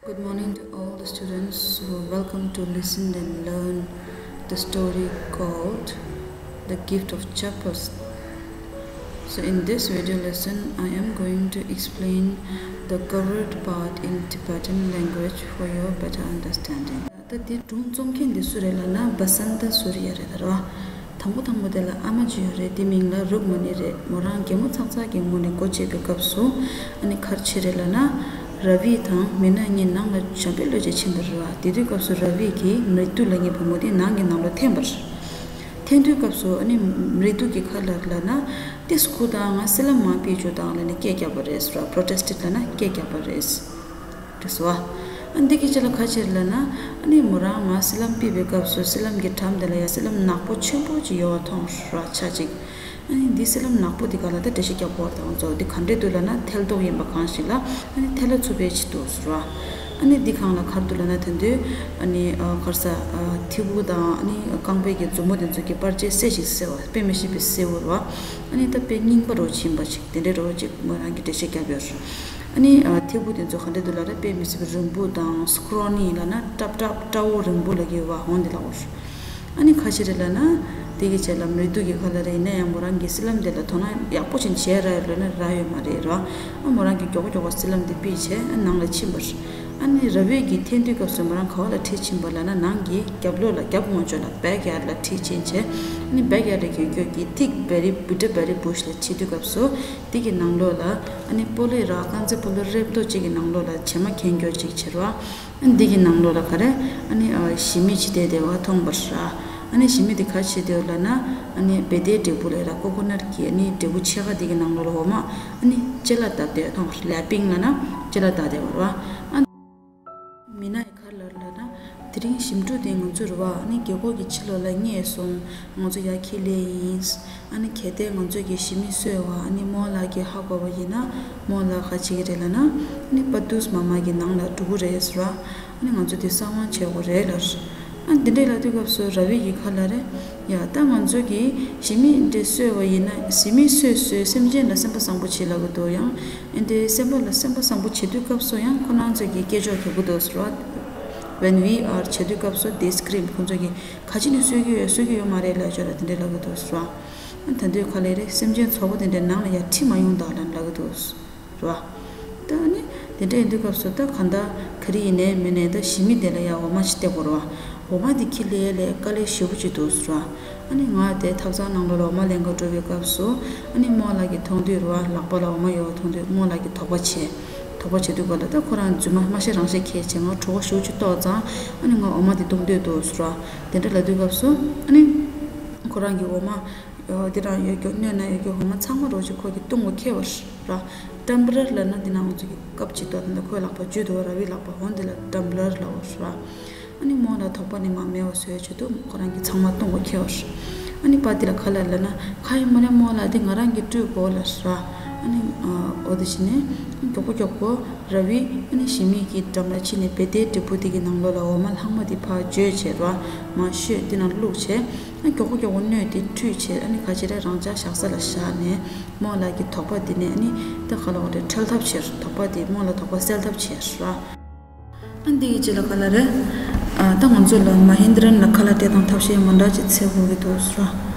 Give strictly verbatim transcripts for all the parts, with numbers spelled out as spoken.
Good morning to all the students who are welcome to listen and learn the story called The Gift of Chapas. So in this video lesson, I am going to explain the covered part in Tibetan language for your better understanding. ད་དེ་སྒྲུང་རྩོམ་མཁན་དེ་སུ་རེད་ལབ་ན་བ་སན་ཏ་སུ་རི་ཡ་རེད་ད་རོ། དང་པོ་དང་པོ་དེ་ལ་ཨ་མ་ཅིག་ཡོད་རེད། དེ་མིང་ལ་རུག་མ་ནི་རེད། མོ་རང་གད་མོ་ཚག་ཚག་གི་ངོ་ནས་སྒོ་ཕྱེ་བའི་སྐབས་སུ་ཨ་ནི་ག་རེ་བྱས་རེད་ལབ་ན། ར་བི་དང་མི་ན་གཉིས་ནང་ལ་འཇམ་པོའི་བློས་བྱས་ཕྱིན་པ་རེད་བ། དེ་དུས་སྐབས་སུ་ར་བི་གིས་མྲི་ཏུ་ལབ་མཁན་བུ་མོ་དེ་ནང་གི་ནང་ལོགས་འཐེན་པ་རེད། འཐེན་དུས་སྐབས་སུ་ཨ་ནི་མྲི་ཏུ་གིས་ག་རེ་ལབ་ལབ་ན། ཏིས་ཁུ་དང་ང་སི་ལམ་མ་ཕུད་བཅུག་དང་ལབ་ནས་སྐད་རྒྱབ་པ་རེད་ཟེར་བ། པྲོ་ཊེ་སི་ཊེཌ་ལབ་ན་སྐད་རྒྱབ་པ་རེད། རེད་ཟེར་བ། ཨ་འདི་གི་ཆེད་ལ་ག་རེ་བྱས་ལབ་ན། ཨ་ནི་མོ་རང་ང་སི་ལམ་ཕུད་པའི་སྐབས་སུ་སི་ལམ་གྱི་འགྲམ་དེ་ལ་ཡ་སི་ལམ་ནག་པོ་ཆེན་པོ་ཅིག་ཡོད་པ་མཐོང་ཟེར་བ་ཆ་གཅིག་ཨ་ནི་འདི་སི་ལམ་ནག་པོ་འདི་ག་ལ་ད་འགྲེལ་བཤད་རྒྱབ་དགོས་རེད་ད་ང་ཚོ། འདི་ག་འདྲས་འདུག་ལབ་ན་ཐལ་མདོག་ཡིན་པ་གང་ཞིག་ལ་ཨ་ནི་ཐལ་བ་འཚུབ་པའི་ཆེད་དུ་ཟེར་བ། ཨ་ནི་འདི་གང་ལ་ག་རེ་འདུག་ལབ་ན་ད་དུང་ཨ་ནི་ཨ་ག་རེ་ཟ། ཨ་ཐིག་པོ་དང་ཨ་ནི་རྐང་པའི་གི་མཛུབ་མོ་དེ་ཚོ་གི་པར་ཆས་སེ་ཞིག་སེ་བ། དཔེ་མི་སྲིད་པའི་སེ་བོ་རེད་བ། ཨ་ནི་ད་དཔེ་རྙིང་པ་རོ་ཕྱིན་པ་ཞིག་དེ་འདྲས་རོ་ཅིག་མོ་རང་གི་འགྲེལ་བཤད་རྒྱབ་ཡོད་རེད། ཨ་ནི་ཨ་ཐིག་པོ་དེ་ཚོ་ག་འདྲས་འདུག་ལབ་རེད། དཔེ་མི་སྲིད་པའི་རིང་པོ་དང་སྐུ་རོ་ནི་ལབ་ན་སྐྲ་སྐྲ་སྐྲ་བོ་རིང་པོ་ལབ་ཀྱི་ཡོད་བ། འོན་ཏེ་ལབ་འོ་རེད། ཨ་ནི་ག་རེ་བྱས་རེད་ལབ་ན། དེ་གི་རྗེས་ལ་མི་དུ་གི་ཁ་ལ་རེད། ཡིན་ན་ཡང་མོ་རང་གི་སི་ལམ་དེ་ལ་དོ་སྣང་ཡག་པོ་ཅིག་བྱས་ར་ཡོད་ལབ་ན་རག་ཡོད་མ་རེད་ར། ཨ་མོ་རང་གི་མགྱོགས་པོ་མགྱོགས་པོ་སི་ལམ་དེ་ཕུད་བྱས་ཨ་ནང་ལ་ཕྱིན་པ་རེད། ཨ་ནི་ར་བི་གིས་འཐེན་དུས་སྐབས་སུ་མོ་རང་ག་བ་ལ་ཁྲིད་ཕྱིན་པ་ལབ་ན་ནང་གི་རྒྱབ་ལོགས་ལ་རྒྱབ་ངོས་ཕྱོགས་ལ་བེག་ཡར་ལ་ཁྲིད་ཕྱིན་བྱས། ཨ་ནི་བེག་ཡར་ལ་གྱོན་གྱོན་གྱི་ཐིག་བེ་རི་བི་ཊ་བེ་རི་བུ་ཤི་ལ་ཁྲིད་དུས་སྐབས་སུ་དེ་གི་ནང་ལོགས་ལ་ཨ་ནི་སྤོ་ལོ་ར་རྐང་རྩེད་སྤོ་ལོ་རེབ་ཏོ་གཅིག་གི་ནང་ལོགས་ལ་བྱེ་མ་གྱོན་གྱོན་གཅིག་བྱེད་རོགས། ཨ་འདི་གི་ནང་ལོགས་ལ་ག་རེ། ཨ་ནི་ཨ་ཞི་མི་ཅིག་བསྡད་བསྡད་པ་མཐོང་པ་ར། ཨ་ནི་ཞི་མི་དེ་ག་བྱེད་བསྡད་ལབ་ན། ཨ་ནི་བེ་ཏའི་འབྲས་བུ་ལ་ར་ཀོ་ཀོ་ནཊ་གི་ཨ་ནི་འབྲས་བུ་ཕྱེད་ཀ་དེ་གི་ནང་ལོགས་ལ་འོ་མ་ཨ་ནི་ལྕེ་ལ་བཏབ་བསྡད་མཐོང་པ་ར། ལེ་པིང་ལབ་ན་ལྕེ་ལ་བཏབ་བསྡད་པ་ར། ཨ་མི་ན་ཡི་ག་ལབ་ལབ་ན། དེ་རིང་ཞིམ་ཕྲུག་དེ་ང་ཚོ་རེད་བ། ཨ་ནི་རྒད་པོ་གི་ཕྱི་ལོགས་ལ་རྙེད་སོང་། ང་ཚོ་ཡར་འཁྱེར་སླེབས་ཡིན། ཨ་ནི་གལ་ཏེ་ང་ཚོ་གི་ཞི་མི་གསོས་བ་ཨ་ནི་རྨོ་ལགས་ཀྱིས་ཧ་གོ་བ་ཡིན་ན་རྨོ་ལགས་ག་བྱེད་ཀྱི་རེད་ལབ་ན། ཨ་ནི་པ་ཏུས་མ་མ་གི་ནང་ལ་འགྲོ་གི་རེད་ཟེར་བ། ཨ་ནི་ང་ཚོ་དེ་གསང་བ་བྱེད་དགོས་རེད་ལབ། ཨ་འདི་འདྲས་ལབ་དུས་སྐབས་སུ་ར་བི་གི་ཁ་ལ་རེད། ཡ་ད་ང་ཚོ་གི་ཞི་མི་འདྲས་གསོས་བ་ཡིན་ན་ཞི་མི་གསོས་གསོས་སེམས་ཅན་ལ་སེམས་པ་བཟང་པོ་བྱེད་ལབ་གི་འདུག་ཡང་ཨ་འདི་སེམས་པ་ལ་སེམས་པ་བཟང་པོ་བྱེད་དུས་སྐབས་སུ་ཡང་ཁོ་རང་ཚོ་གི་སྐད་ཅོར་རྒྱག་གི་འདུག་ཟེར་བ། When we are བྱེད་དུས་སྐབས་སུ་they scream ཁོ་ཚོ་གི་ག་ཅི་ནས་གསོད་ཀྱི་ཡོད་གསོད་ཀྱི་ཡོད་མ་རེད་ལབ་ཅོག་ལ་དེ་འདྲས་ལབ་གི་འདུག་ཟེར་བ། ཨ་ད་དུས་ཁ་ལས་རེད། སེམས་ཅན་ཚོགས་པ་དེ་འདྲའི་ནང་ལ་ཡར་ཁྲིད་མ་ཡོང་དང་ལབ་ལབ་གི་འདུག་རེད་བ། ད་ཨ་ནི་དེ་འདྲ་ཡིན་དུས་སྐབས་སུ་ད་གང་ལྟར་ག་རེ་ཡིན་ནའི་མིན་ནའི་ད་ཞི་མི་དེ་ལ་ཡར་འོ་མ་ཞིག་སྟེར་དགོས་རེད་བ། འོ་མ་དེ་ཁྱི་ལས་ལས་དཀའ་ལས་ཞེ་པོ་ཅིག་འདུག་རེད་བ། ཨ་ནི་ང་དེ་ཐབ་ཚང་ནང་ལོགས་ལ་འོ་མ་ལེན་ག་འགྲོ་བའི་སྐབས་སུ་ཨ་ནི་རྨོ་ལགས་ཀྱིས་མཐོང་དུས་རེད་བ། ལག་པ་ལ་འོ་མ་ཡོད་པ་མཐོང་དུས་རྨོ་ལགས་ཀྱིས་དོགས་པ་བྱས། དོགས་པ་བྱེད་དུས་སྐབས་ལ་ད་ཁོ་རང་རྫུན་མ་མ་བཤད་རང་བཤད་ཁྱེད་བྱས། ང་གྲོད་ཁོག་ཞེ་པོ་ཅིག་ལྟོགས་ཙང་ཨ་ནི་ང་འོ་མ་དེ་བཏུང་འདོད་འདུག་ཟེར་བ། དེ་འདྲ་ལབ་དུས་སྐབས་སུ་ཨ་ནི་ཁོ་རང་གིས་འོ་མ་འདི་རང་ཡོད་རྒྱུ་སྣོད་ན་ཡོད་རྒྱུ་འོ་མ་ཚང་མ་རོགས་ཀྱིས་ཁོ་གིས་བཏུང་གོ་ཁེལ་བ་ར། ཊམ་བ་ལར་ལབ་ན་འདི་ནང་ང་ཚོ་གི་ཀབ་ཅིག་ཏོ་ད་ལྟ་ཁོའི་ལག་པ་འཇུས་འདུག་བ། ར་བིའི་ལག་པ་འོ་འདི་ལ་ཊམ་བ་ལར་ལབ་འོ་ཟེར་བ། ཨ་ནི་རྨོ་ལགས་དོགས་པ་ནི་མ་མེད་པ་བཟོས་བྱེད་དུ་ཁོ་རང་གིས་ཚང་མ་བཏུང་གོ་ཁེལ་བ་ར། ཨ་ནི་པ་དེ་ལ་ག་ལ་ལབ་ན་ཁ་ཡི་མ་རེད་རྨོ་ལགས། དེ་ང་རང་གིས་བཀྲུས་གོ་ལབ་ཟེར་བ། ཨ་ནི་འོ་དེ་བྱས་ནས་མགྱོགས་པོ་མགྱོགས་པོ་ར་བི་ཨ་ནི་ཞི་མི་གི་འགྲམ་ལ་ཕྱིན་ནས་བེ་ཏའི་འབྲས་བུ་དེ་གི་ནང་ལོགས་ལ་འོ་མ་ལྷག་མ་དེ་ཕར་འཇོས་བྱས་ར་མར་བཤོས་དེ་ནང་བླུགས་བྱས། ཨ་མགྱོགས་པོ་མགྱོགས་པོ་སྣོད་དེ་བཀྲུས་བྱས་ཨ་ནི་ག་ཅི་རེད་རང་འཇགས་བཞག་ས་ལ་བཞག་ནས་རྨོ་ལགས་ཀྱི་དོགས་པ་དེ་ནས་ཨ་ནི་ད་ག་ལ་འོ་རེད་ཁྲལ་ཐབས་བྱས། དོགས་པ་དེ་རྨོ་ལགས་དོགས་པ་སེལ་ཐབས་བྱས་ར། ཨ་འདི་གི་རྗེས་ལ་ག་ལ་རེད། ཨ་ད་ང་ཚོ་ལ་མ་ཧིན་དྲན་ལ་ཁ་ལག་སྟེར་སྟངས་ཐབས་ཤེས་མ་འདྲ་ཅིག་འཚོལ་དགོས་ཀྱི་འདུག་ཟེར་བ།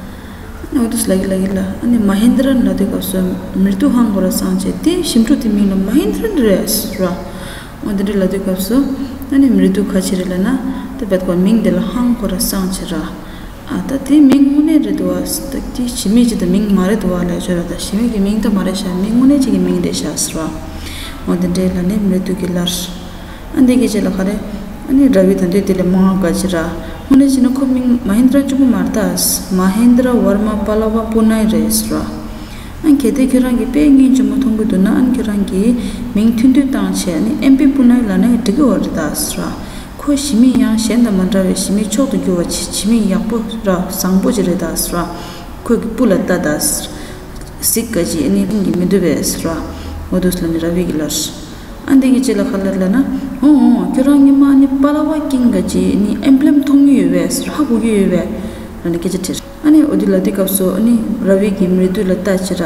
ཨ་ནི་འོ་དུས་ལབ་ཀྱི་ལབ་ཀྱི་ལ་ཨ་ནི་མ་ཧིན་དྲན་ལབ་དུས་སྐབས་སུ་མྲི་ཏུ་ཧང་གོ་ར་སངས་བྱས་དེ་ཞིམ་ཕྲུག་དེ་མིང་ལ་མ་ཧིན་དྲན་རེད་ཟེར་བ། འོ་འདི་འདྲ་ལབ་དུས་སྐབས་སུ་ཨ་ནི་མྲི་ཏུ་ག་ཅི་རེད་ལབ་ན་ད་བད་ཀོ་མིང་དེ་ལ་ཧང་གོ་ར་སངས་བྱས་ར། ཨ་ད་དེ་མིང་དངོས་གནས་རེད་འདུག་བ། ད་དེ་ཞི་མི་ཅིག་ད་མིང་མ་རེད་འདུག་བ་ལབ་ཤོད་ར། ད་ཞི་མི་གི་མིང་ད་མ་རེད་ཤག་མིང་དངོས་གནས་ཅིག་གི་མིང་རེད་ཤག་ཟེར་བ། འོ་དེ་འདྲའི་ལ་ནི་མྲི་ཏུ་གི་ལར། ཨ་འདི་གི་རྗེས་ལ་ག་རེ། ཨ་ནི་ར་བི་ད་འདོད་དེ་ལས་མང་ག་ཅི་ར། དངོས་གནས་བྱས་ན་ཁོ་མིང་མ་ཧིན་དྲ་གཅིག་པུ་མ་རེད་ད། མ་ཧིན་དྲ་ཝར་མ་པ་ལ་བ་པུ་ནའི་རེད་ཟེར་བ། ཨ་གལ་ཏེ་ཁྱོད་རང་གིས་དཔེ་སྙིང་རྗེ་མོ་མཐོང་གི་འདུག་ན་ཨ་ནི་ཁྱོད་རང་གིས་མིང་ཐུང་ཐུང་བཏང་བྱས་ཨ་ནི་ཨེམ་པི་པུ་ནའི་ལབ་ན་འགྲིག་གི་ཡོད་རེད་ད་ཟེར་བ། ཁོ་ཞི་མི་ཡང་གཞན་དང་མ་འདྲ་བའི་ཞི་མི་མཆོག་ཏུ་གྱུར་པ་ཅིག་ཞི་མི་ཡག་པོ་ར་བཟང་པོ་ཅིག་རེད་ད་ཟེར་བ། ཁོས་ཀྱི་སྤུ་ལ་ལྟ་ད་ཟེར། གཟིག་ག་ཅི་ཨ་ནི་ཁྱོད་ཀྱིས་མི་འདོད་པས་ཟེར་བ། འོ་དུས་ལ་ནི་ར་བི་གི་ལར། ཨ་འདི་གི་རྗེས་ལ་ག་ལ་ལབ་ན། འོ་འོ་ཁྱོད་རང་ཉི་མ་ཨ་ནི་པ་ལ་བ་ཀིང་ག་ཅི་ཨ་ནི་ཨེམ་བྷི་ལེམ་མཐོང་གི་ཡོད་པས་ཟེར་ཧ་གོ་གི་ཡོད་པས། ལ་ནི་སྐད་ཆ་དྲིས། ཨ་ནི་འོ་དུས་ལ་དེ་སྐབས་སུ་ཨ་ནི་ར་བི་གི་མྲི་ཏུ་ལ་ལྟ་ཅི་ར།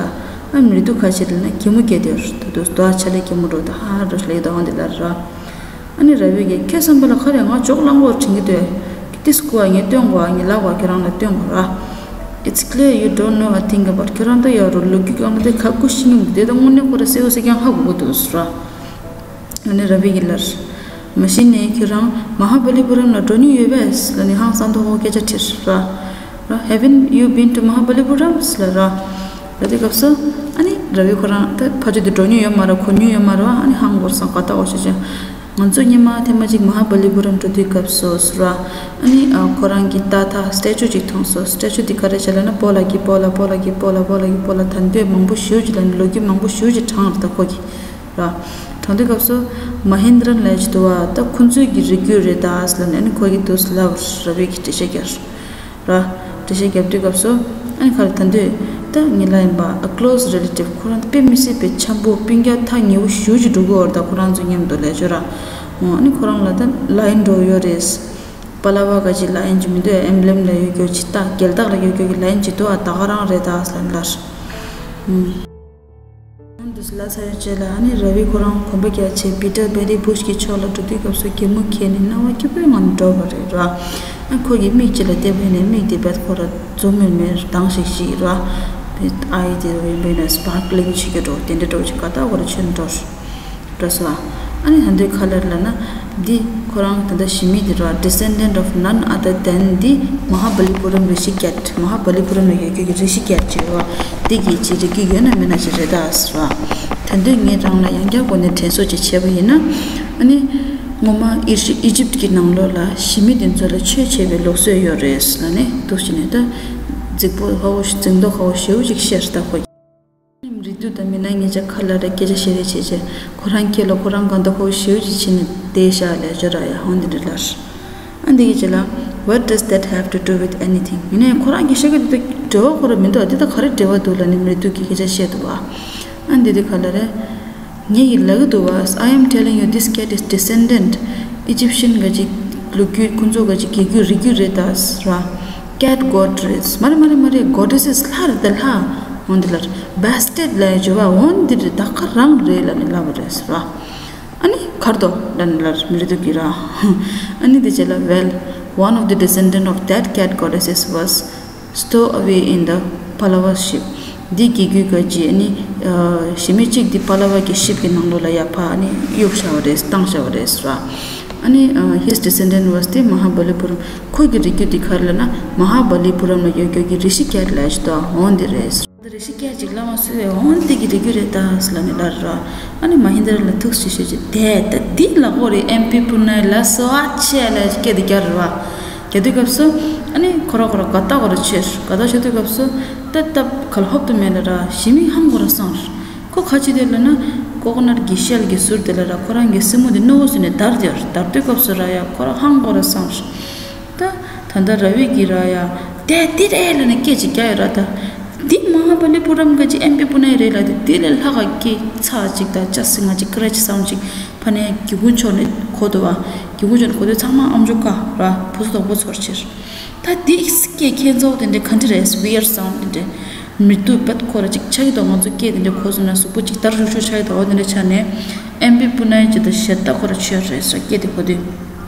ཨ་མྲི་ཏུ་ག་ཅི་ལབ་ན་གད་མོ་བགད་དེ་ཡོད་རེད་ད་དུས་དོ་ཨ་ཆ་ལས་གད་མོ་འགྲོ་ད་ཧ་ཧ་འགྲོ་ལེ་དོ་འོ་འདི་ལ་ར། ཨ་ནི་ར་བི་གིས་ཁྱོད་བསམ་པ་ལ་ག་རེ་ང་ཇོག་གླང་པོར་དྲན་གྱི་འདུག་ཏིས་ཀུ་ཨ་ངས་སྟོན་གོ་ཨ་ངས་ལབ་གོ་ཁྱོད་རང་ལ་སྟོན་གོ་ར། It's clear you don't know a thing about ཁྱོད་རང་ད་ཡོད་རུ་ལོ་རྒྱུས་སྒང་ལ་དེ་ག་གུ་ཤི་ཉུང་དེ་ད་དངོས་གནས་ཁོ་ར་སེའུ་སེ་ཀྱང་ཧ་གོ་གོ་འདུག་ཟེར་ར། ཨ་ནི་ར་བི་གིས་ལར། མ་གཞི་ནས་ཁྱོད་རང་མ་ཧ་བ་ལི་པུ་རམ་ལ་འགྲོ་མྱོང་ཡོད་པས་ལ་ནི་ཧང་སང་མདོག་ཁོག་སྐད་ཆ་དྲིས་ར། ར། Haven't you been to Mahabalipuram? ལ་ར། ལ་དེ་སྐབས་སུ་ཨ་ནི་ར་བི་ཁོ་རང་ད་ཕ་ཆོས་དེ་འགྲོ་མྱོང་ཡོད་མ་ར་གོ་མྱོང་ཡོད་མ་ར་བ་ཨ་ནི་ཧང་བོར་སང་ག་ད་འོ་ཤེ་ཅེ། ང་ཚོ་སྔོན་མ་ཐེངས་མ་གཅིག་མ་ཧ་བ་ལི་པུ་རམ་འགྲོ་དུས་སྐབས་སུ་ཟེར་བ། ཨ་ནི་ཨ་ཁོ་རང་གི་ད་ད་སི་ཊེ་ཅུ་ཅིག་མཐོང་སོང་། སི་ཊེ་ཅུ་དེ་ག་རེ་བྱས་ལབ་ན་སྤོ་ལགས་ཀྱི་སྤོ་ལགས་སྤོ་ལགས་ཀྱི་སྤོ་ལགས་སྤོ་ལགས་ཀྱི་སྤོ་ལགས་ད་འདོད་མང་པོ་ཞེ་པོ་ཅིག་ལབ་ནས་ལོ་རྒྱུས་མང་པོ་ཞེ་པོ་ཅིག་དྲངས་རེད་ད་ཁོ་གིས་ར། དྲངས་དུས་སྐབས་སུ་མ་ཧིན་དྲན་ལབ་ཅིག་འདུག་བ་ད་ཁོ་ཚོའི་གི་རིགས་རྒྱུད་རེད་ད་ཟེར་ལབ་ནས་ཨ་ནི་ཁོ་གིས་འདུག་ཟེར་ལབ་ར་བི་གིས་འགྲེལ་བཤད་རྒྱག་ར། འགྲེལ་བཤད་རྒྱབ་དུས་སྐབས་སུ་ཨ་ནི་ཁ་ལ་ད་འདོད་ད་ངེད་ལ་ཡིན་པ་a close relative ཁོ་རང་དཔེ་མི་སྲིད་པའི་འཆམ་པོ་སྤུན་ཀྱག་ཐག་ཉེ་བོ་ཞེ་པོ་ཅིག་འགྲོ་གི་ཡོད་རེད་ད་ཁོ་རང་ཚོ་མཉམ་དུ་ལབ་ཅོ་ར། འོ་ཨ་ནི་ཁོ་རང་ལ་ད་ལ་ཡིན་འགྲོ་ཡོད་རེད། པ་ལ་བ་ག་ཅིག་ལ་ཡིན་ཅིག་མི་འདུག་ཨེམ་བྷི་ལེམ་ལ་ཡོད་རྒྱུ་ཅིག་ད་རྒྱལ་དར་ལ་ཡོད་རྒྱུ་གི་ལ་ཡིན་ཅིག་འདུག་ཨ་ད་ག་རང་རེད་ད་ཟེར་ལབ། འདུག་ལབ་ཚར་རྗེས་ལ་ཨ་ནི་ར་བི་ཁོ་རང་གོམ་པ་རྒྱག་བྱས་པི་ཊར་པེ་ཏི་བུ་ཤི་གི་ཕྱོགས་ལ་འགྲོ་དུས་སྐབས་སུ་གད་མོ་ཁྱེར་ནས་སྣང་བ་སྐྱིད་པོའི་ངང་ནས་འགྲོ་བ་རེད་ར། ཨ་ཁོ་གིས་མིག་གཅིག་ལ་བལྟས་པ་ཡིན་ནའི་མིག་དེ་རྦད་ཁོ་ར་འཛུམ་དམུལ་དམུལ་མདངས་ཤིག་ཤིག་ར། དེ་ཨའི་དེ་ར་བི་འབོད་ནས་སི་པར་ཀི་ལིང་བྱེད་ཀྱི་འགྲོ་དེ་འདྲ་འགྲོ་ཅིག་ག་ད་གོ་ར་ཆེན་འགྲོ། འགྲོ་སོང་། ཨ་ནི་ད་འདོད་ག་ལབ་ལབ་ན། འདི་ཁོ་རང་ད་ལྟ་ཞི་མི་འདི་ར་descendant of none other than the Mahabalipuram Rishi cat མ་ཧ་བ་ལི་པུ་རམ་ལ་ཡོད་རྒྱུ་གི་རི་ཤི་ཀེཊ་ཅེས་པ་འདི་གི་ཅི་རིགས་རྒྱུད་ཡོད་ན་མེད་ན་ཅི་རེད་ད་ཟེར་བ། ད་འདོད་ངས་རང་ལ་ཡང་བསྐྱར་སྒོ་ནས་དྲན་གསོ་ཅིག་བྱས་པ་ཡིན་ན། ཨ་ནི་སྔོན་མ་ཨི་ཤི་ཨི་ཇིབ་ཀྱི་ནང་ལོགས་ལ་ཞི་མི་འདི་ཚོ་ལ་ཆོས་བྱེད་པའི་ལུགས་སྲོལ་ཡོད་རེད་ལབ་ནས་འདུག་བྱས་ནས་ད་རྫིག་པོ་ཧ་བོ་རྫིག་མདོག་ཧ་བོ་ཞེ་པོ་ཅིག་བཤད་ད་ཁོ། མི་རིགས་འདུས་དང་མི་སྣ་ཉེ་ཆ་ཁ་ལ་རེ་སྐད་ཆ་བཤད་རེས་བྱས་རྗེས་ཁོ་རང་ཁྱེད་ལ་ཁོ་རང་གང་ལྟར་ཁོ་ཞེ་པོ་ཅིག་བྱས་ནས་བསྡད་ཤག་ལས་ཇོ་ར་ཡ་ཧོན་འདི་འདྲ་ལར། ཨ་འདི་གི་རྗེས་ལ། What does that have to do with anything? ཡིན་ནའི་ཁོ་རང་གི་བཤད་ཀྱི་འདི་དང་འབྲེལ་བ་ཁོ་རང་མི་འདུག་འདི་དང་ག་རེ་འབྲེལ་བ་འདུག་ལབ་ནས་མི་རིགས་འདུས་ཀྱི་སྐད་ཆ་བཤད་འདུག་བ། ཨ་འདི་འདི་ག་ལ་རེ། ངས་ཡི་ལབ་གི་འདུག་བ། I am telling you this cat is descendant Egyptian ག་ཅིག་ལོ་རྒྱུས་ཁོང་ཚོ་ག་ཅིག་རྒྱལ་རྒྱུད་རིགས་རྒྱུད་རེད་ད་ཟེར་བ། Cat god རེད། མ་རེད་མ་རེད་མ་རེད། Goddesses ལྷ་རེད་ད་ལྷ། འོན་ཏེ་ལར་Bastet ལབ་ཡ་བྱོས་བ་འོན་ཏེ་རེད་ད་ག་རང་རེད་ལབ་ནས་ལབ་པ་རེད་ཟེར་བ། ཨ་ནི་གར་དོ་ལབ་ནས་ལར་མི་རེད་འདུག་གི་ར། ཨ་ནི་དེ་རྗེས་ལ་well one of the descendant of that cat goddesses was stowed away in the Pallava ship འདི་གི་རྒྱུད་ག་ཅི་ཨ་ནི་ཞི་མི་གཅིག་འདི་པ་ལ་བ་གི་ཤིབ་ཀྱི་ནང་ལོགས་ལ་ཡར་ཕར་ཨ་ནི་གཡུགས་བཞག་པ་རེད་བཏང་བཞག་པ་རེད་ཟེར་བ། ཨ་ནི་his descendant was the Mahabalipuram ཁོ་གི་རིགས་རྒྱུད་འདི་ག་རེ་ལབ་ན་མ་ཧ་བ་ལི་པུ་རམ་ལ་ཡོད་རྒྱུ་གི་རི་ཤི་ཀེཊ་ལབ་ཅིག་འདུག་འོན་ཏེ་རེད། རི་ཤི་ཀེཊ་ཅིག་བླ་མ་གསོལ་བའི་འོན་ཏེ་གི་རིགས་རྒྱུད་རེད་ད་ཟེར་ལབ་ནས་ལབ་རེད་བ། ཨ་ནི་མ་ཧིན་དྲ་ལ་ཐུགས་ཤིག་ཤོད་ཅིག་དེ་ད་འདི་ལ་ཁོ་རེ་ཨེམ་པི་པུ་ནའི་ལ་སོ་ཨ་ཆེ་ལ་སྐད་དེ་རྒྱག་རེད་བ། རྒྱག་དུས་སྐབས་སུ། ཨ་ནི་ཁོ་ར་ཁོ་ར་ག་ཏ་ཁོ་ར་ཆེར་ག་ཏ་ཆེ་དུས་སྐབས་སུ། ཏ་ཏབ་གལ་ཧོབ་ཏུ་མེད་ལ་ར་ཞི་མི་ཧང་ཁོ་ར་སངས། ཁོ་ཁ་ཆེ་དེ་ལ་ན། ཀོ་ཀོ་ནཊ་གི་ཤེལ་གི་ཟུར་དེ་ལ་ར་ཁོ་རང་གི་སེན་མོ་དེ་རྣོ་བོ་བཟོས་ནས་བརྡར་དེ་བརྡར་དུས་སྐབས་སུ་ར་ཡ་ཁོ་ར་ཧང་ཁོ་ར་སངས། ཏ། ད་ལྟ་ར་བི་གི་ར་ཡ། དེ་དེ་རེད་ལ་ནི་སྐད་ཅིག་རྒྱག་ཡོད་ར་ད། འདི་མ་ཧ་བ་ལི་པུ་རམ་ག་ཅི་ཨེམ་པི་པུ་ནའི་རེད་ལ་དེ་དེ་ལས་ལྷག་ག་སྐད་ཚ་ཅིག་ད་ཅ་སི་ང་ཅིག་ཀ་ར་ཅི་སང་ཅིག་ཕ་ནས་སྒེའུ་ཁུང་ཕྱོགས་ནས་གོ་འདུག་བ། སྒེའུ་ཁུང་ཕྱོགས་ནས་གོ་དུས་ཚང་མ་ཨམ་ཅོག་ཀ་ར་བུ་སུ་དོག་པོ་ཚོར་ཕྱིར། ད་འདི་སྐད་ཁྱད་མཚར་དེ་འདྲའི་ག་འདྲ་རེད། weird sound དེ་འདྲའི། མི་སྡུག་པད་ཁོ་ར་ཅིག་ཆགས་ཀྱི་འདུག་ང་ཚོ་སྐད་དེ་འདྲའི་གོ་སོང་ན་གཟུགས་པོ་ཅིག་ལྟར་ཞུགས་ཞུགས་ཆགས་ཀྱི་འདུག་འོ་དེ་འདྲ་ཆགས་ནས། ཨེམ་པི་པུ་ནའི་ཇི་ལྟར་ཞེ་ད་ཁོ་ར་ཆོས་རེད་ཟེར་སྐད་དེ་གོ་དུས།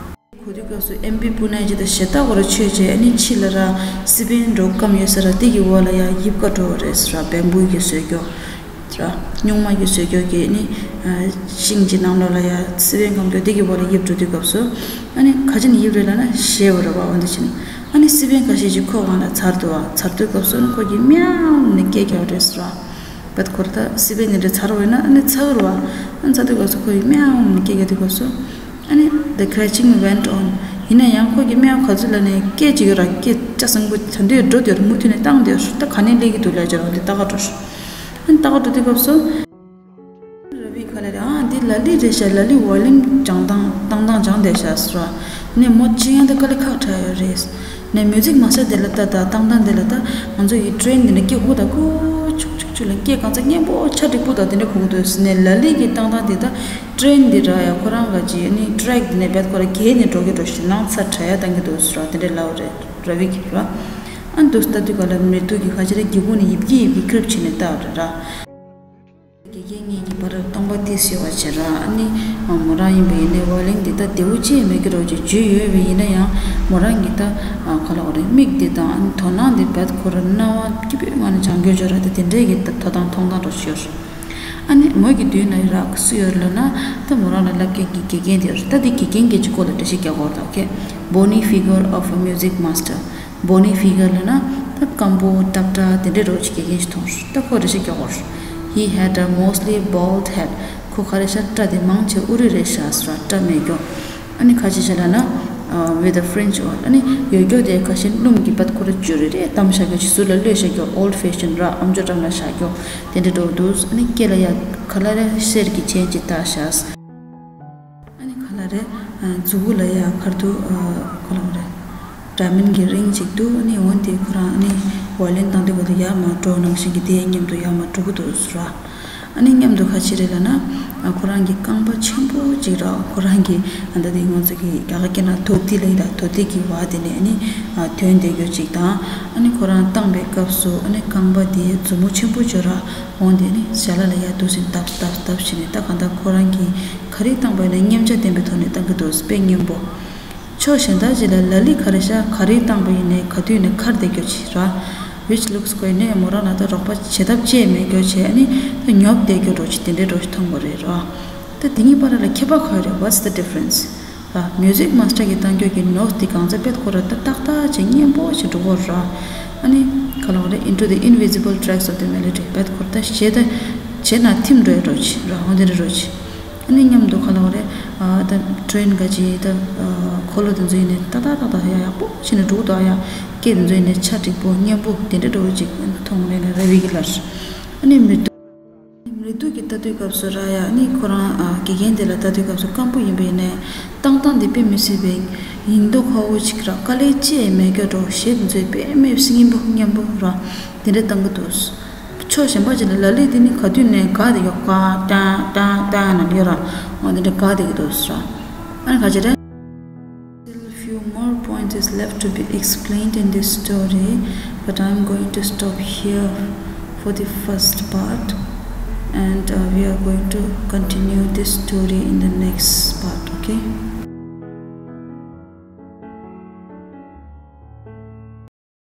གོ་དུས་སྐབས་སུ་ཨེམ་པི་པུ་ནའི་ཇི་ལྟར་ཞེ་ད་ཁོ་ར་ཆོས་བྱས་ཨ་ནི་ཕྱི་ལ་ར་སི་པན་འགྲོ་སྐམ་ཡོད་ས་ར་དེ་གི་འོག་ལ་ཡ་ཡིབ་ཀ་འགྲོ་བ་རེད་ཟེར་ར་བེམ་བུ་གི་བཟོས་ཀྱོག་ར། སྨྱུག་མ་གི་བཟོས་ཀྱོག་གི་ནི། ཤིང་གི་ནང་ལོགས་ལ་ཡ་སི་པན་སྐམ་ཀྱོག་དེ་གི་འོག་ལ་ཡིབ་འགྲོ་དུས་སྐབས་སུ། ཨ་ནི་ག་ཅི་ནས་ཡིབ་རེད་ལབ་ན་ཞེས་པ་རེད་བ་འོ་འདི་ཕྱིན། ཨ་ནི་སི་པན་ཁ་ཤས་ཅིག་ཁོ་གང་ལ་ཚར་འདུག་བ་ཚར་དུས་སྐབས་སུ་ཨ་ནི་ཁོ་གི་མིའུ་ནི་སྐད་རྒྱག་རེད་ཟེར་བ། བད་ཁོ་ར་ད་སི་པན་ནི་འདྲ་ཚར་བ་ཡིན་ན་ཨ་ནི་ཚ་གི་རེད་བ། ཨ་ནི་ཚར་དུས་སྐབས་སུ་ཁོ་གི་མིའུ་ནི་སྐད་རྒྱག་དུས་སྐབས་སུ། ཨ་ནི། The scratching went on. ཡིན་ན་ཡང་ཁོ་གི་མིའུ་ག་ཚོད་ལ་ནས་སྐད་ཅིག་ར་སྐད་ཅག་སང་པོ་ད་འདོད་འགྲོ་དེར་མུ་མཐུད་ནས་བཏང་དེར་ད་ག་ནས་སླེབས་ཀྱི་འདུག་ལས་ཅར་འདི་ལྟ་ག་འགྲོ། ཨ་ནི་ལྟ་ག་འགྲོ་དུས་སྐབས་སུ། ར་བི་ཁ་ལ་རེ་ཨ་འདི་ལ་ལི་རེད་ཤག་ལ་ལི་ཝོ་ལིམ་སྦྱང་སྟངས་བཏང་སྟངས་སྦྱང་བསྡད་ཤག་ཟེར་བ། ནས་མོ་ཅི་ཡང་ད་དཀའ་ལས་ཁག་དྲག་ཡོད་རེད། ནས་མིའུ་ཟིག་མ་ཤ་དེ་ལ་ལྟ་ད་བཏང་སྟངས་དེ་ལ་ལྟ་ང་ཚོ་ཡི་ཊེན་འདི་ནས་སྐད་ཧུ་ད་ཁུ་ཆུག་ཆུག་ཆུག་ལ་སྐད་གང་ཚ་སྙན་པོ་ཆ་འགྲིག་པོ་ད་དེ་འདྲ་གོ་གི་འདུག་ཟེར་ནས་ལ་ལི་གི་བཏང་སྟངས་དེ་ད། ཊེན་འདི་ར་ཡ་ཁོ་རང་ག་ཅི་ནི་ཊེག་འདི་ནས་བད་ཁོ་ར་གས་ནས་འགྲོ་གི་འགྲོ་ཞིག་ནང་ཚ་དྲ་ཡ་བཏང་གི་འདུག་ཟེར་བ་དེ་འདྲའི་ལབ་རེད་ར་བི་གི་ར། ཨ་འདུག་ལྟ་དུས་ག་ལ་མི་སྡུག་གི་ཁ་ཆེ་ར་སྒེའུ་ཁུང་ནས་ཡིབ་ཀྱི་ཡིབ་ཀྱི་ཁྲིབ་བྱས་ནས་ལྟ་རེད་ར། དགེ་རྒན་གཉིས་ཀྱི་བར་སྟོང་པ་དེ། ཤེས་པ་བྱེད་ར། ཨ་ནི་མོ་རང་ཡིན་པ་ཡིན་ནའི་ཝ་ལིན་འདི་ད་བདེ་བོ་ཅི་ཡང་མེད་ཀྱི་རོ་ཅིག་བརྗོད་ཡོད་པ་ཡིན་ན་ཡང་མོ་རང་གི་ད་ག་ལ་བ་རེད། མིག་འདི་དང་ཨ་ནི་དོ་སྣང་འདི་བད་ཁོ་ར་རྣ་བ་སྐྱིད་པོའི་ངང་ནས་སྦྱང་རྒྱུ་བྱོས་ར། ད་དེ་འདྲའི་གི་ད་ཐོབ་ཐང་མཐོང་སྟངས་རོ་ཅིག་ཡོད་ར། ཨ་ནི་མོ་གི་མདུན་ན་ར་སུ་ཡོད་ལབ་ན་ད་མོ་རང་ལ་བསླབ་མཁན་གྱི་དགེ་རྒན་དེ་ཡོད་ར། ད་དེ་དགེ་རྒན་གྱི་ཅིག་སྐོར་ལ་འགྲེལ་བཤད་རྒྱག་གོ་ར། ད་ཨོ་ཁེ། Bony figure of a music master. Bony figure ལབ་ན་ད་སྐམ་པོ་ཏབ་ཏ་དེ་འདྲའི་རོ་ཅིག་དགེ་རྒན་ཞིག་མཐོང་ར། ད་ཁོ་འགྲེལ་བཤད་རྒྱག་གོ་ར། He had a mostly bald head. ཁོ་ག་རེ་ཤ་སྐྲ་དེ་མང་ཆེ་ཨུ་རི་རེ་ཤ་སོ་ར། སྐྲ་མེད་རྒྱུ། ཨ་ནི་ཁ་ཅིག་བྱས་ལབ་ན་with a fringe on. ཨ་ནི་ཡོད་རྒྱུ་དེ་ཁ་ཤས་སྣུམ་གྱི་བད་ཁོ་ར་ཅུ་རེ་རེ་བསྡམས་བཞག་རྒྱུ་ཅིག་ཟུར་ལ་གློད་བཞག་རྒྱུ། old fashion ར། ཨམ་ཅོག་འགྲམ་ལ་བཞག་རྒྱུ་དེ་འདྲ་འགྲོ་འདུག་ཨ་ནི་སྐེ་ལ་ཡ་ག་ལ་རེ་གསེར་གྱི་ཅེན་ཅིག་བཏགས་བཞག་ཨ་ནི་ག་ལ་རེ་མཛུ་གུ་ལ་ཡ་ཁར་དུ་ག་ལ་རེ་ཌའི་མོན་གྱི་རིང་ཅིག་འདུག་ཨ་ནི་འོན་ཏེ་ཁོ་རང་ཨ་ནི་ཝ་ལིན་བཏང་དུས་སྐབས་དུ་ཡར་མར་འགྲོ་ནང་བཞིན་གྱི་དེ་མཉམ་དུ་ཡར་མར་འགྲོ་གི་འདུག་ཟེར་ར། ཨ་ནི་མཉམ་དུ་ཁ་ཅིག་རེད་ལབ་ན། ཨ་ཁོ་རང་གི་རྐང་པ་ཆེན་པོ་ཅིག་ར། ཁོ་རང་གི་ཨ་ད་དེ་ང་ཚོ་གི་རྒྱ་གར་སྐད་ནང་དོ་ཏི་ལབ་ཡོད་ད། དོ་ཏི་གི་བར་དེ་ནས་ཨ་ནི་ཨ་ཐོན་བསྡད་རྒྱུ་ཅིག་དང་། ཨ་ནི་ཁོ་རང་བཏང་པའི་སྐབས་སུ་ཨ་ནི་རྐང་པ་དེ་མཛུབ་མོ་ཆེན་པོ་ཅིག་ར་འོང་དེ་ནི་ཞལ་ལག་ལ་ཡར་འདུག་སེ་ཏབ་ཏབ་ཏབ་བྱས་ནས། ད་གང་ལྟར་ཁོ་རང་གིས་ག་རེ་བཏང་པ་ཡིན་ན་མཉེན་ཆ་ལྡན་པའི་ཐོག་ནས་བཏང་གི་འདུག་དཔེ་མཉེན་པོ། ཕྱོགས་གཞན་དག་ཅིག་ལ་ལ་ལི་ག་རེ་ཤ་ག་རེ་བཏང་པ་ཡིན་ནའི་ག་དུས་ནས་འཁར་བསྡད་རྒྱུ་ཅིག་ར། Which looks quite ནས་མོ་རང་ལ་ད་རོགས་པ་བྱེད་ཐབས་ཅིག་མེད་རྒྱུ་བྱས་ཨ་ནི་ད་ཉོབ་བསྡད་རྒྱུ་འདྲ་ཅིག་དེ་འདྲའི་འདྲ་ཅིག་མཐོང་གི་རེད་ར། ད་དེ་གཉིས་བར་ལ་ཁྱད་པར་ག་རེ་རེད། What's the difference? ར། Music master གི་བཏང་རྒྱུ་གི་ནོཊ་དེ་གང་ཚ་བད་ཁོ་ར་ད་ཏག་ཏག་ཅིག་མཉེན་པོ་ཅིག་འགྲོ་གི་ར། ཨ་ནི་ག་ལ་བ་རེད། Into the invisible tracks of the melody བད་ཁོ་ར་ད་གཞས་ད་གཞས་ནང་ཐིམ་འགྲོ་ཡ་འདྲ་ཅིག་ར། འོ་དེ་འདྲ་འདྲ་ཅིག་ཨ་ནི་མཉམ་དུ་ག་ལ་བ་རེད། ཨ་ད་ཊེན་ག་ཅིག་ད་ཨ་འཁོར་ལོ་དེ་ཚོ་ཡིན་ནའི་ཏག་ཏག་ཏག་ཏག་ཡག་ཡག་པོ་བྱས་ནས་འགྲོ་གི་འདུག་ཨ་ཡ། སྐད་དེ་ཚོ་ཡིན་ནའི་ཆ་འགྲིག་པོ་སྙན་པོ་དེ་འདྲ་འདྲ་བོ་ཅིག་མཐོང་རེ་ན་རེ་བི་གི་ལར། ཨ་ནི་མི་སྡུག་མི་སྡུག་གི་ལྟ་དུས་སྐབས་སུ་ར་ཡ། ཨ་ནི་ཁོ་རང་ཨ་དགེ་རྒན་དེ་ལ་ལྟ་དུས་སྐབས་སུ་སྐམ་པོ་ཡིན་པ་ཡིན་ནའི་བཏང་སྟངས་དེ་དཔེ་མི་སྲིད་པའི་ཡིན་མདོག་ཁ་པོ་ཅིག་ར། དཀའ་ལས་ཅི་ཡང་མེད་རྒྱུ་འདྲ་བོ། གཞས་དེ་ཚོ་དཔེ་མི་སྲིད་སྙན་པོ་སྙན་པོ་ར། དེ་འདྲ་བཏང་གི་འདུག་ཕྱོགས་གཞན་པ་ཅིག་ལ་ལ་ལི་དེ་ནི་ག་དུས་ནས་ག་དེ་ཡོད་ག་ཏན་ཏན་ཏན་ན་ཡོད་ར། འོ་དེ་འདྲ་ག་དེ་གི་འདུག་ཟེར་ར། ཨ་ནི་ག་ཅི་རེད། Still few more points is left to be explained in this story, but I'm going to stop here for the first part, and uh, we are going to continue this story in the next part, okay?